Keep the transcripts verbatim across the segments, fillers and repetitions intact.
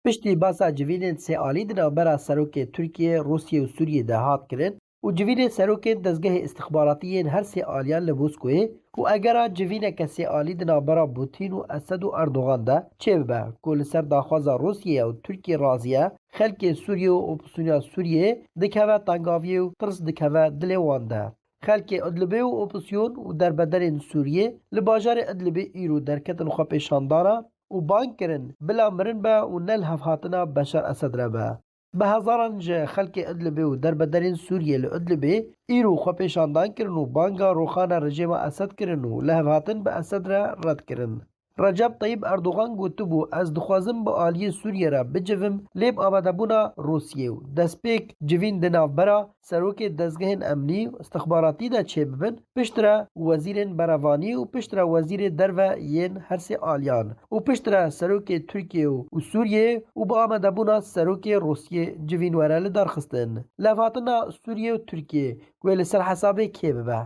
Piştî basa civînên sê alî di navbera serokê Tirkiye, Rûsye û Sûriyê de hat kirin û civînê serokên dezgehê îstixbaratî yên her sê aliyan li Moskoyê û egera civîneke sê alî di navbera Putin û Esed û Erdogan de çêbibe, ku li ser daxwaza Rûsye û Tirkiye razî ye, xelkê Sûriyê û opozîsyona Sûriyê dikeve tengaviyê û tirs dikeve dilê wan de. Xelkê Idlibê û opozîsyon û derbederên Sûriyê li bajarê Idlibê îro derketin xwepêşandana û bang kirin bila mirin be û ne lihevhatina Beşar Esed re be. Bi hezaran ji xelkê Idlibê û derbederên Sûriyê li Idlibê îro xwepêşandan kirin û banga roxana rejêma Esed kirin û lihevhatin bi Esed re red kirin. Recep Tayyip Erdogan gotibû, ez dixwazim bi aliyê Sûriyê re bicivim, lê bi amadebûna Rûsiyê û destpêk civîn di navbera serokê dezgehên emnî û istixbaratî de çêbibin, piştre wezîrên berevanî û piştre wezîrê derve yên her sê aliyan û piştre serokê Tirkiye û Sûriyê û bi amadebûna serokê Rûsiyê civîn were li dar xistin. Levhatina Sûriyê û Tirkiye wê li ser hesabê kê bibe?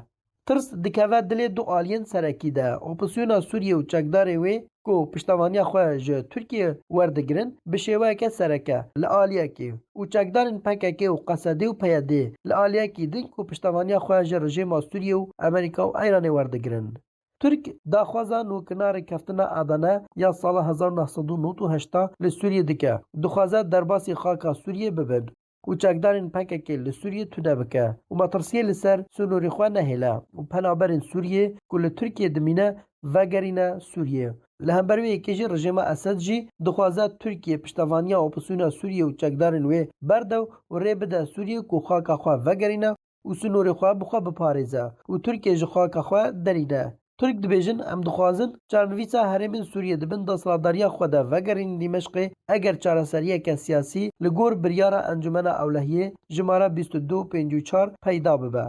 Tirs dikeve dilê du aliyên serekî de. Opozîsyona Sûriyê û çekdarê wê ku piştevaniya xwe ji Tirkiye werdigirin, bi şêweyeke sereke li aliyekê û çekdarên P K K û Qesedê û P Y D li aliyekî din ku piştevaniya xwe ji rejêma Sûriyê û Amerîka û Îranê werdigirin. Tirk daxwaza nûkina rêkeftina Adana ya sala hezar neh sed û nod û heşt li Sûriyê dike. Dixwaze derbasî xaka Sûriyê bibin û çekdarên P K K li Sûriyê tune bike û metirsiyê li ser sînorê xwe nehêle û penaberên Sûriyê ku li Tirkiyê dimîne vegerîne Sûriyê. Li hember wê yekê jî rejêma Esed jî dixwaze Tirkiye piştevaniya opozîsyona Sûriyê û çekdarên wê berde û rê bide Sûriyê ku xaka xwe vegerîne û sînorê xwe bi xwe biparêze û Tirkiye ji xaka xwe derîne. Tirk dibêjin, em dixwazin çarenivîsa herêmên Sûriyê di bin desthilatdariya xwe de vegerînin Dîmeşqê, eger çareseriyeke siyasî li gor biryara Encûmena Ewlehiyê jimara bîst û du pêncî û çar peyda bibe.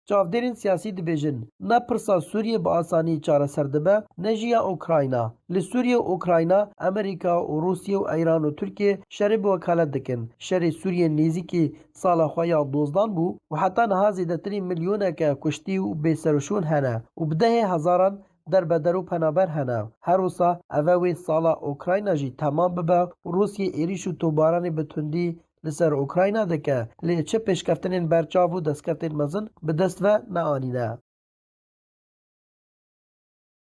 Çavdêrên siyasî dibêjin, ne pirsa Sûriyê bi asanî çareser dibe, ne jî ya Ukrayna. Li Sûriyê û Ukrayna, Amerîka û Rûsya û Îran û Tirkiye şerê bi wekalet dikin. Şerê Sûriyê nêzîkî sala xwe ya dozdan bû û heta niha zêdetirî milyoneke kuştî û bêserûşûn hene û bi dehê hezaran derbeder û penaber hene. Her wisa eve wê sala Ukrayna jî temam bibe û Rûsya êrîş û tobaranê bi tundî li ser Ukrayna dike, lê çi pêşkeftinên berçav û destkeftên mezin bi dest ve neanîne.